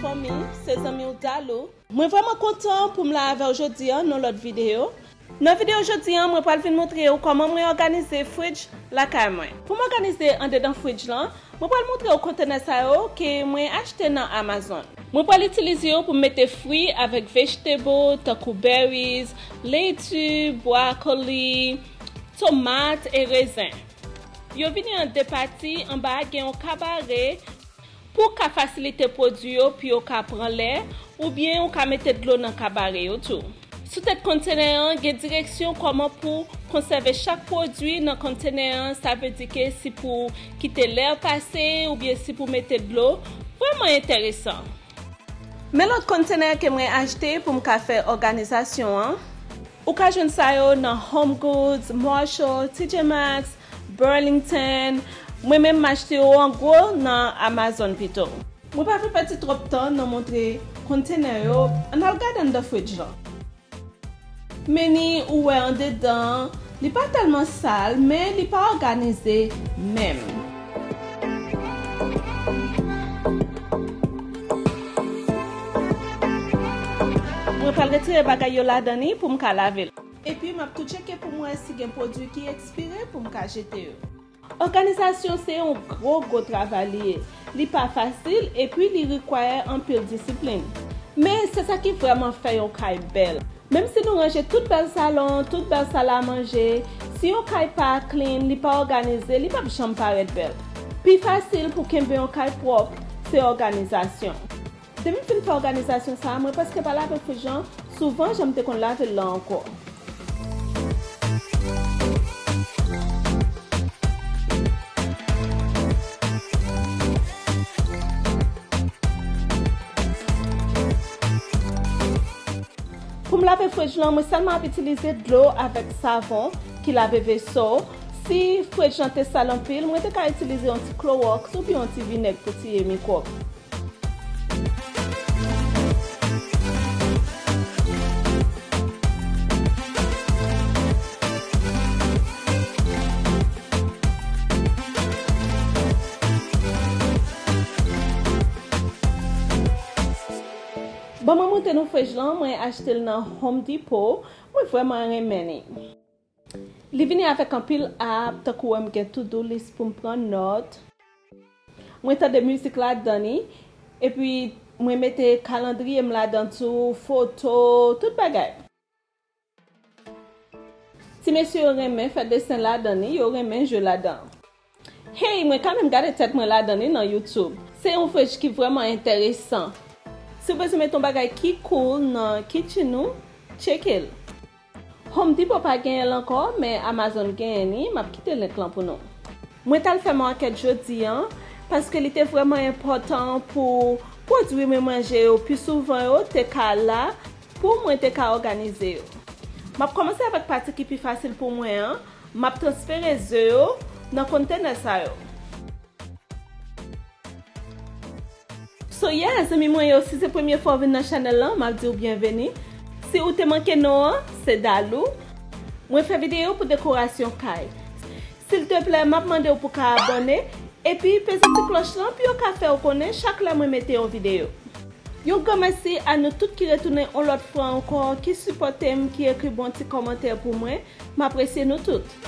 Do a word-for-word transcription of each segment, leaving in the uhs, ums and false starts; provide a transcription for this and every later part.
Fanmi, se zanmi w Dalou. Mwen vrèman kontan pou m la avè w jodi a nan lòt videyo. Nan videyo jodi a, mwen pral vin montre w kòman mwen òganize fridge lakay mwen. Pou m òganize andedan fridge lan, mwen pral montre w kontenè sa yo ke mwen achte nan Amazon. Mwen pral itilize yo pou m mete fwi avèk vegetable tankou berries, leti, broccoli, tomat e rezen. Yo vini an de pati, anba a gen yon kabare pou w ka fasilite pwodui yo pou yo ka pran lè, oubyen ou ka mete dlo nan kabare yo tou. Sou tèt kontenè an, gen direksyon kòman pou konsève chak pwodui nan kontenè an, sa vle di ke si pou kite lè pase oubyen si pou mete dlo, vrèman enteresan. Men lòt kontenè ke mwen achte pou m ka fè òganizasyon an. Ou ka jwenn sa yo nan HomeGoods, Marshall, T J Maxx, Burlington. Mwen menm m achte yo an gwo nan Amazon pito. Mwen pa vle pèdi twòp tan nan montre kontenè yo. Ann al gade anndan fridge lan. Men ni ou wè andedan, li pa tèlman sal, men li pa òganize menm. Mwen pral retire bagay yo ladan li pou m ka lave l. Epi m ap tou tcheke pou m wè si gen pwodui ki ekspire pou m ka jete yo. Òganizasyon se yon gwo, gwo travay li ye. Li pa fasil epi li require anpil disiplin. Men se sa ki vrèman fè yon kay bèl. Menm si nou ranje tout bèl salon, tout bèl sal a manje, si yon kay pa clean, li pa òganize, li p ap janm parèt bèl. Pi fasil pou kenbe yon kay pwòp, se òganizasyon. Depi m fin fè òganizasyon sa a, mwen prèske pa lave fridge lan souvan jan m te konn lave l lan ankò. Pou m lave fridge lan, mwen sèlman ap itilize dlo avèk savon ki lave veso. Si fridge lan te sal anpil, mwen te ka itilize yon ti klowòks oubyen yon ti vinèg pou tiye mikwòb. Bon, mwen montre nou fridge lan, mwen achte l nan Home Depot. Mwen vrèman renmen li. Li vini avèk anpil app, tankou wè m gen to-do list pou m pran nòt. Mwen tande mizik ladan li, epi mwen mete kalandriye m ladan tou, foto, tout bagay. Ti mesye yo renmen fè desen ladan li, yo renmen jwe ladan. Hey, mwen kanmenm gade tèt mwen ladan li nan YouTube. Se yon fridge ki vrèman enteresan. Si w bezwen mete yon bagay ki cool nan kitchen ou, tcheke l. Home Depot pa genyen l ankò, men Amazon genyen li, m ap kite link lan pou nou. Mwen t al fè makèt jodi a, paske li te vrèman enpòtan pou pwodui mwen manje yo pi souvan yo te ka la, pou mwen te ka òganize yo. M ap kòmanse avèk pati ki pi fasil pou mwen an, m ap transfere ze yo nan kontenè sa yo. So yeah, zanmi mwen yo, si se premye fwa w vin nan chanèl lan, m ap di w byenveni. Si ou te manke non an, se Dalou. Mwen fè videyo pou dekorasyon kay. Silteplè, m ap mande w pou ka abòne, epi peze ti klòch lan pou yo ka fè w konnen chak lè mwen mete yon videyo. Yon gran mèsi a nou tout ki retounen yon lòt fwa ankò, ki sipòte m, ki ekri bon ti kòmantè pou mwen. M apresye nou tout.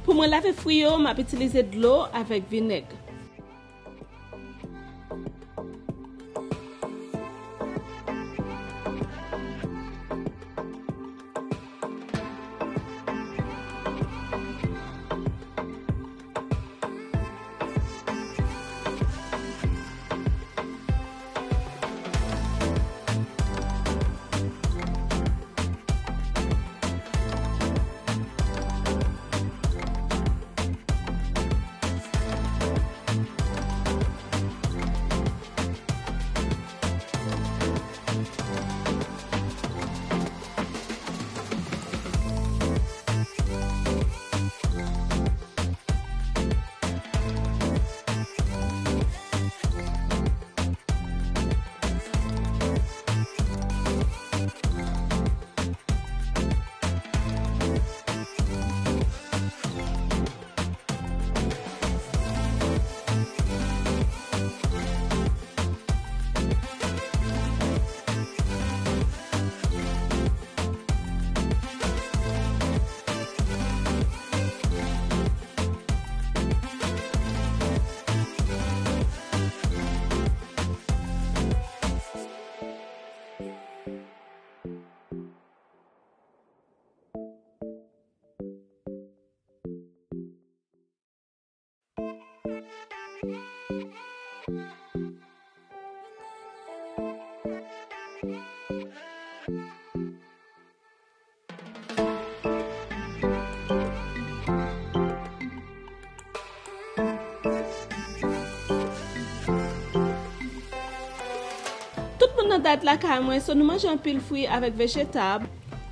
Pou mwen lave fwi yo, m ap itilize dlo avèk vinèg. Tout moun nan dat lakay mwen, so nou manje anpil fwi avèk vejetab.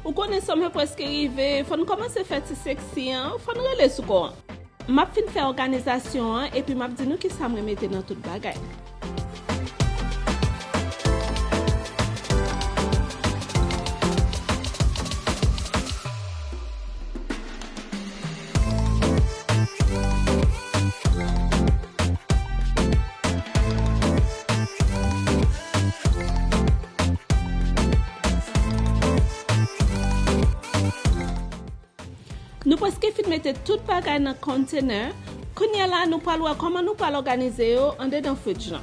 Ou konnen sòmè prèske rive, fò n kòmanse fè ti seksi an, fò n rele sou kò an. M ap fin fè òganizasyon an, epi m ap di nou kisa mwen mete nan tout bagay. Nou prèske fin mete tout bagay nan container. Kounye a la, nou pral wè kòman nou pral òganize yo andedan fridge lan.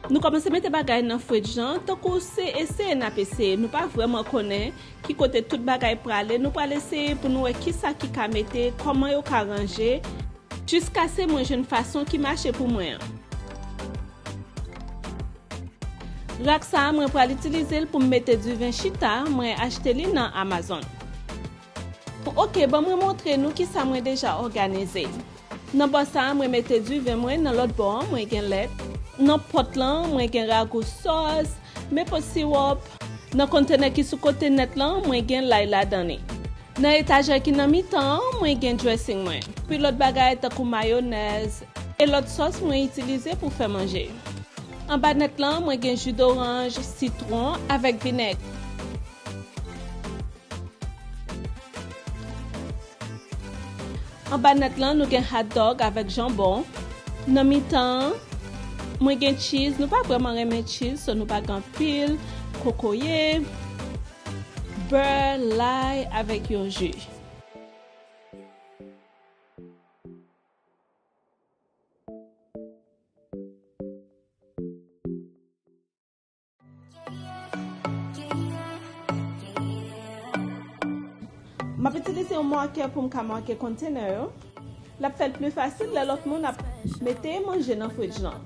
Nou kòmanse mete bagay nan fridge lan, tankou se eseye n ap eseye. Nou pa vrèman konnen ki kote tout bagay prale. Nou pral eseye pou nou wè kisa ki ka mete, kòman yo ka ranje, jiskase mwen jwenn fason ki mache pou mwen an. Rak sa a, mwen pral itilize l pou m mete diven chita, mwen achte li nan Amazon. Oke, ban mwen montre nou kisa mwen deja òganize. Nan bò sa a, mwen mete diven mwen, nan lòt bò an, mwen gen lèt. Nan pòt lan, mwen gen ragou sòs, meple siwòp. Nan kontenè ki sou kote nèt lan, mwen gen lay ladan li. Nan etajè ki nan mitan an, mwen gen dressing mwen. Pi lòt bagay tankou mayonèz e lòt sòs mwen itilize pou fè manje. Anba nèt lan, mwen gen ji doranj, sitwon avèk vinèg. Anba nèt lan, nou gen hot dog avèk janbon. Nan mitan an, mwen gen cheese. Nou pa vrèman renmen cheese, so nou pa gen anpil. Kokoye, bè, lay avèk yon ji. M ap itilize yon makè pou m ka make container yo. L ap fè l pli fasil lè lòt moun ap mete manje nan fridge lan.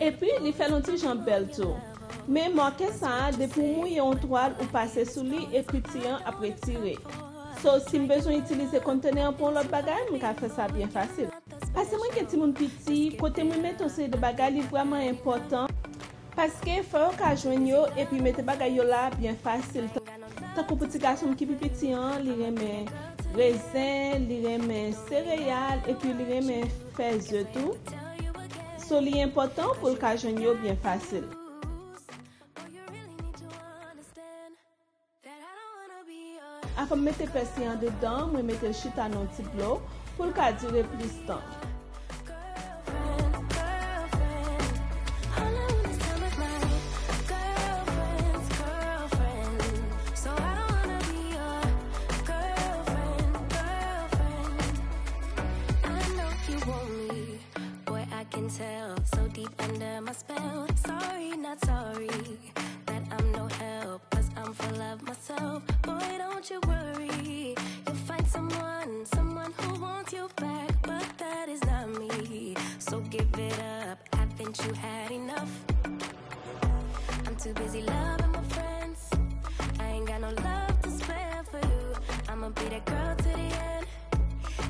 Epi, li fè l yon ti jan bèl tou. Men makè sa a, depi w mouye yon twal, ou pase sou li, ekriti an ap retire. So, si m bezwen itilize container an pou yon lòt bagay, m ka fè sa byen fasil. Paske mwen gen timoun piti, kote mwen mete yon seri de bagay, li vrèman enpòtan. Paske fò yo ka jwenn yo, epi mete bagay yo la byen fasil. Tankou pou ti gason m ki pi piti an, li renmen rezen, li renmen sereyal, epi li renmen fè ze tou. So, li enpòtan pou l ka jwenn yo byen fasil. Avan m mete pèsi andedan, mwen mete l chita nan yon ti dlo pou l ka dire plis tan. Boy, I can tell, so deep under my spell. Sorry, not sorry that I'm no help, 'cause I'm full of myself. Boy, don't you worry, you'll find someone, someone who wants you back, but that is not me. So give it up, haven't you had enough? I'm too busy loving my friends. I ain't got no love to spare for you. I'ma be that girl to the end.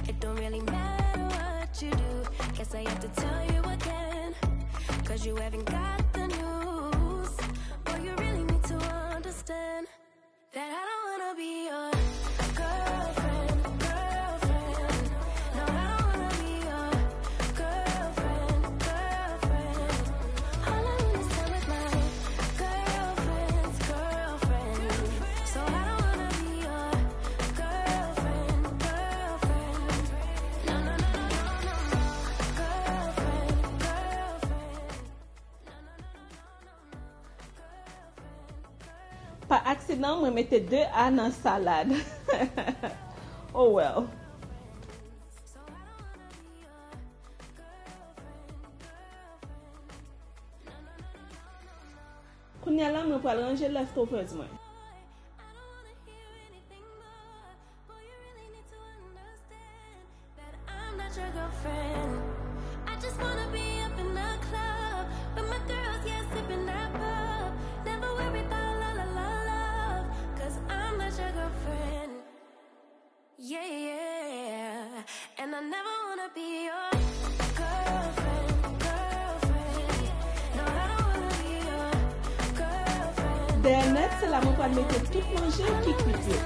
It don't really matter what you do. Guess I have to tell you again. 'Cause you haven't got the news. Boy, you really need to understand that I don't wanna be your girlfriend, girlfriend. No, I don't wanna be your girlfriend, girlfriend. All I wanna is time with my girlfriend's girlfriend. So I don't wanna be your girlfriend, girlfriend. No, no, no, Aksidan, mwen mete de a nan salad. Oh well. Kounye a la, mwen pral ranje leftovers mwen. That I'm not your girlfriend. I just wanna be up in the club with my girls, yeah, sipping that pub. Never worry about la la la love, 'cause I'm not your girlfriend. Yeah, yeah. And I never wanna be your girlfriend, girlfriend. No, I don't wanna be your girlfriend. Dèyè nèt, se la mwen pral mete tout manje ki kwit yo.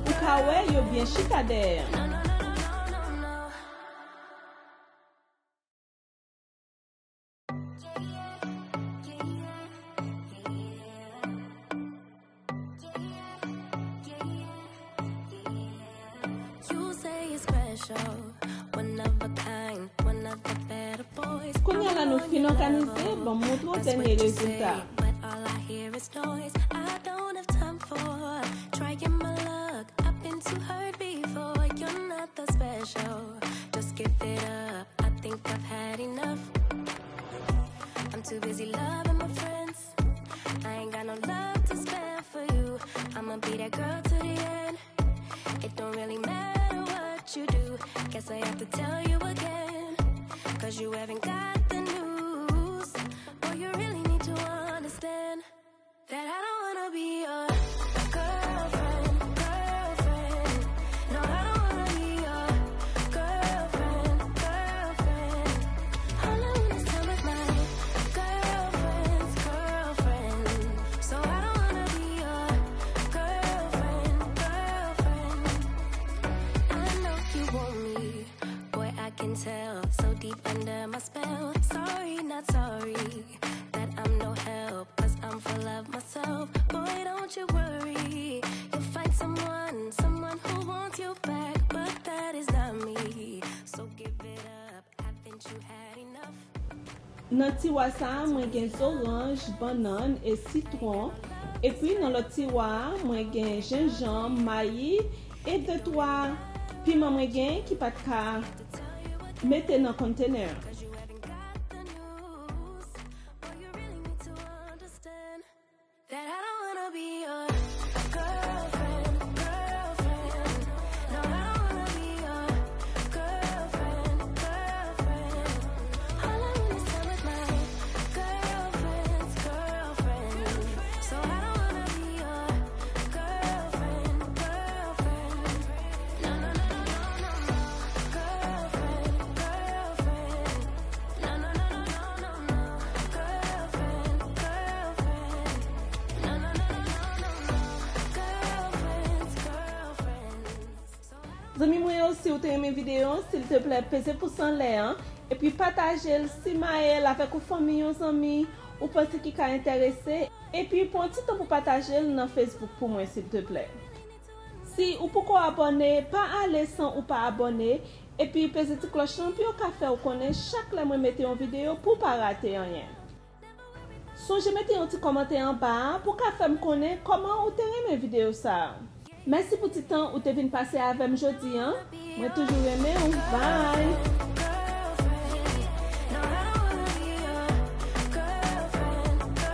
Ou ka wè yo byen chita dèyè an. You say you're special, one of a kind, one of the better boys. Kounye a la nou fin òganize, ban m montre w dènye rezilta. But all I hear is noise. I don't have time for trying my luck. I've been too hurt before. You're not that special. Just give it up. I think I've had enough. I'm too busy loving my friends. I ain't got no love to spare for you. I'ma be that girl to the end. It don't really matter what you do. Guess I have to tell you again. 'Cause you haven't got the news. Boy, you really need to understand that I don't wanna be your girlfriend, girlfriend. No, I don't wanna be your girlfriend, girlfriend. All I wanna is time with my girlfriend's girlfriend. So I don't wanna be your girlfriend, girlfriend. I know you want me, boy, I can tell. So deep under my spell. Sorry, not sorry that I'm no help. 'Cause I'm full of myself. Boy, don't you worry. You'll find someone, someone who wants you back. But that is not me. So give it up. Haven't you had enough? Nan tiwa sa a, mwen gen zoranj, bannann e sitwon. Epi nan lòt tiwa a, mwen gen jenjanm, mayi e de twa piman mwen gen ki pa t ka mete nan kontenè an. That I don't wanna be your girlfriend, girlfriend. No, I don't wanna be your girlfriend, girlfriend. All I want is time with my girlfriend's girlfriend. So I don't wanna be your girlfriend, girlfriend. No, no, no, no, no, no, no. Girlfriend, girlfriend. No, no, no, no, no, no, no. Girlfriend, girlfriend. Zanmi mwen yo, si w te renmen videyo an, silteplè, peze pous anlè an, epi pataje l, simaye l avèk yon fanmi, yon zanmi ou panse ki ka enterese, epi pran ti tan pou pataje l nan Facebook pou mwen, silteplè. Si ou poko abòne, pa ale san ou pa abòne, epi peze ti klòch lan pou yo ka fè w konnen chak lè mwen mete yon videyo pou w pa rate anyen. Sonje mete yon ti kòmantè anba a pou w ka fè m konnen kòman ou te renmen videyo sa a. Mèsi pou ti tan ou te vin pase avè m jodi a. Mwen toujou renmen w. Bye!